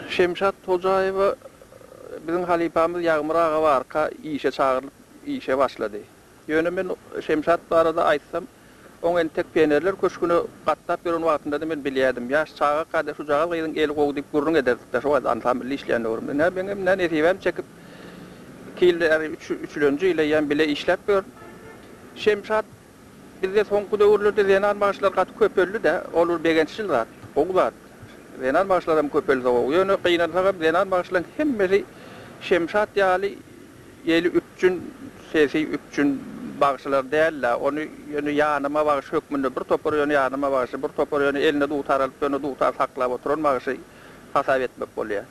Şemşat Hojaýewa biziň halypamyz Ýagmyr aga barka işe çagyrylyp işe başlady. Ýöne men Şemşat barada aýtsam, oň entek Pionerler köşgüne gatnap ýören wagtynda-da men bilýärdim. Ýaş çagaka-da şujagaz gyzyň eli gowy diýip gürrüň ederdik-de şo wagt ansamblda işleýän döwrümde. Nä meňem nä nesibäm çekip iki ýyl bäri üç üçülenji ýyl eýýäm bile işläp ýörün. Şemşat Bizde soňky döwürlerde zenan bagşylar gaty köpeldi-dä, ol bir begençli zat, gowy zat. Zenan bagşylaram köpelse gowy. Ýöne gynansagam zenan bagşylaryň hemmesi Şemşat ýaly eli üpjün, sesi üpjün bagşylar däl-dä. Ony ýöne ýanyma bagşy hökmünde bir topar ýöne ýanyma bagşy, bir topar ýöne eline dutar alyp ýöne dutar saklap oturan bagşy hasap etmek bolýar.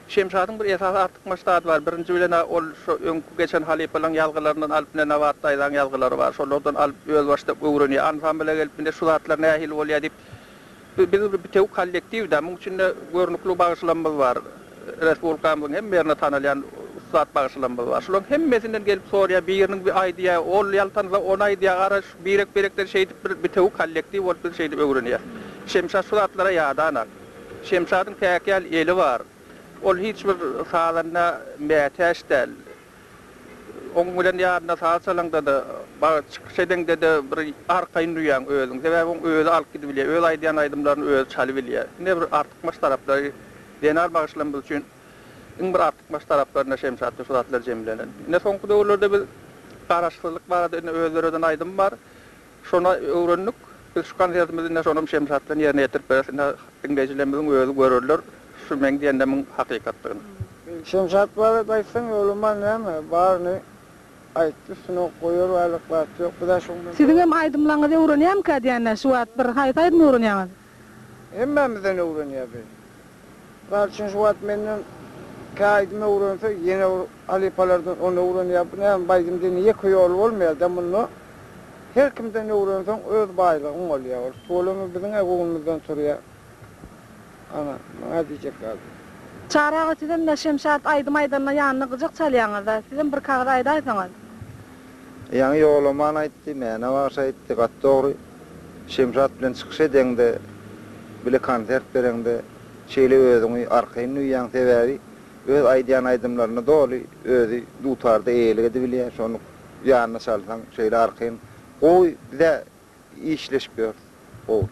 Şemşadyň bir esasy artykmaç zady bar, birinji bilen-ä ol şo öňki geçen halypalaryň ýazgylaryndan alyp ine Nabat daýzaň ýazgylary bar, şolardan alyp özbaşdak öwrenýär, ansambla gelip ine şu zatlar nähili bolýar diýip, biz bir bitewi kollektiw-dä, muň içinde görnükli bagşylarymyz bar, respublikamyzyň hemme ýerinde tanalýan ussat bagşylarymyz bar, şolaryň hemmesinden gelip soraýar, biriniň bir aýdýar, ol ýaltansa ony aýdýar, gara birek-birekden şeýdip bir bitewi kollektiw bolup biz şeýdip öwrenýäs. Şemşat şu zatlara ýadanak. Şemşadyň päk ýaly eli bar. Ol hiç bir sazanda mätäç däl. Oň bilen ýanynda saz çalaňda-da, çykyş edeňde-de bir arkaýyn duýýaň özüňi. Sebäbi oň özi alyp gidibilýär, öz aýdýan aýdymlaryny özi çalybilýär. Ine bir artykmaç taraplary zenan bagşylarymyz üçin iň bir artykmaç taraplaryna Şemşatda şu zatlar jemlenen. Ine soňky döwürlerde biz Garaşsyzlyk barada ine öz döreden aýdym bar. Şony öwrendik. Biz şu konsertimizi ine şonam Şemşat bilen ýerine ýetirip bereris. Ine diňleýjilerimiziň özi görerler şu meň diýenlemiň hakykatdygyny. Şemşat barada aýtsaň Ýolaman näme, baryny aýtdy üstüne goýar ýalyk zat ýok. Biz-ä şoň bilen. Siziňem aýdymlaňyzy öwrenýämikä diýende şu wagt bir haýsy aýdymy öwrenýäňiz? Hemmämizden öwrenýär bi. Mysal üçin şu wagt menden kä aýdym öwrense ýene bir halypalardan ony öwrenýär. Bu näme bu aýdym diýende ýeke ýol bolmaýar-da munda her kimden öwrenseň öz baýlygyň bolýar. Ol tüweleme biziň-ä göwnümizden turýar. Ana, maňa diýjek zadym. Çary aga sizem nä Şemşat aýdym aýdanda ýanynda gyjak çalýaňyzda sizem bir kagyz aýdaýsaňyz. Ýaňy Ýolaman aýtdy, Mäne bagşy aýtdy, gaty dogry. Şemşat bilen çykyş edeňde, bile konsert bereňde şeýle özüňi arkaýyn duýýaň, sebäbi öz aýdýan aýdymlaryna doly özi dutarda eýelik edibilýär, şony ýanyna çalsaň şeýle arkaýyn gowy bizä işleşip ýörüs gowy.